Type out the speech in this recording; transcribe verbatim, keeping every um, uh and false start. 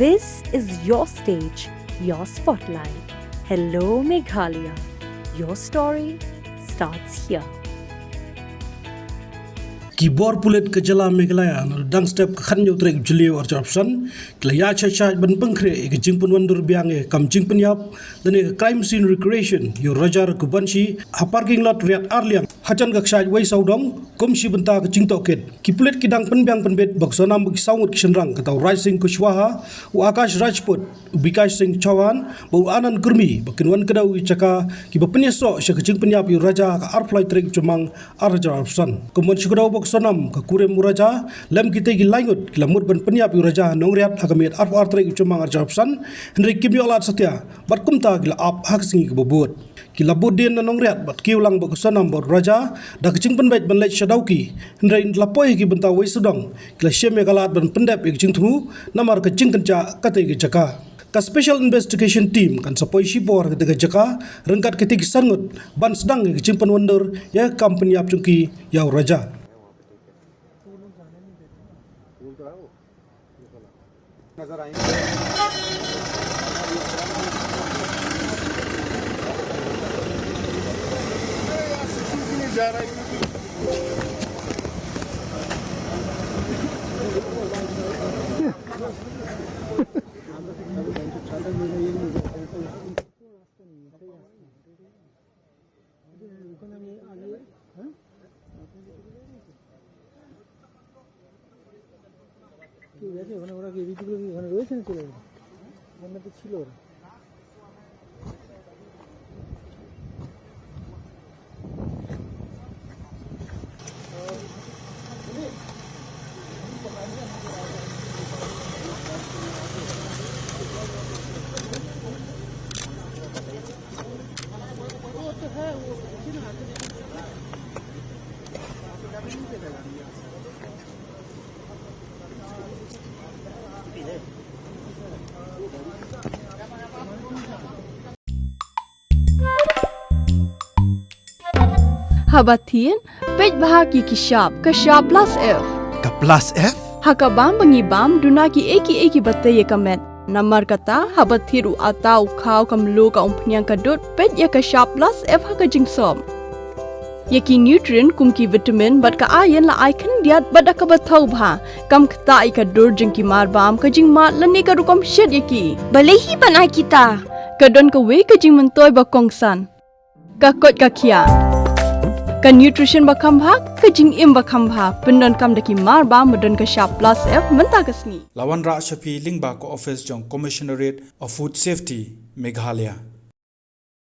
This is your stage, your spotlight. Hello, Meghalaya. Your story starts here. Ki bor pulit ka jylla Meghalaya, naduh dang step ka khathynñiew tarik u Jylliew arhajar arphew san, ki la ïaid shai shai ban pynkhreh ïa ka jingpynwandur biang ïa ka kam jingpynïap lane ka crime scene recreation ïa u Raja Raghuvanshi ha parking lot Riat Arliang, hajan ka kshaid Wei Sawdong, kum shi bynta ka jingtohkit. Ki pulit ki dang pynbiang pynbit ba ka Sonam bad ki saw ngut ki shynrang, kata u Raj Singh Kushwaha, u Akash Rajput, u Bikash Singh Chauhan bad u Anand Kurmi, ba kin wan kdew ïa ki jaka kiba pynïasoh sha ka jingpynïap ïa u Raja ha ka arphew lai tarik u Jymmang arhajar arphew san. Kum ban shu kdew ba ka Sonam, ka kurim u Raja, lem kitei ki lai ngut, ki la mut ban pynïap ïa u Raja ha Nongriat ha ka miet arphew ar tarik u Jymmang arhajar arphew san, hynrei kim ïoh lad satia, bad kumta ki la ap ha ka sngi kaba bud. Ki la bud dien na Nongriat bad kiew lang bad ka Sonam bad u Raja da ka jingpynbeit ban leit sha Dawki, hynrei hynda la poi ha ki bynta Wei Sawdong, ki la shim ïa ka lad ban pyndep ïa ka jingthmu namar ka jingkynjah katei ka jaka. Ka Special Investigation Team kan sa poi shipor ha katei ka jaka ryngkat kitei ki san ngut ban sdang ïa ka jingpynwandur ïa ka kam pynïap jong ki ïa u Raja. नजर आएंगे। ঠিক আছে, ওখানে ওরা কি এদিকে কি ওখানে রয়েছে না চলে গেছে? ওখানে তো ছিল ওরা। Haba thied, peit bha ïa ki shap, ka shap plus F. Ka plus F? Ha ka bam ba ngi bam, duna kiei kiei kiba tei ïa ka met. Namar kata, haba thied u atta, u khaw, ka mluh, ka umphniang, ka dud, peit ïa ka shap plus F ha ka jingsop. Ïa ki nutrient kum ki vitamin bad ka iron la ai khyndiat bad da kaba thaw bha. Kam ktah ïa ka dur jong ki marbam, ka jingmad lane ka rukom shet ïa ki. Balei hi ban ai kita? Ka don kawei ka jingmyntoi ba kongsan. Ka koit ka khiah. Ka nutrition ba kham bha, ka jingim ba kham bha. Pyndonkam da ki marbam ba don ka shap plus F mynta ka sngi. La wanrah sha phi lyngba ka office jong Commissionerate of Food Safety, Meghalaya.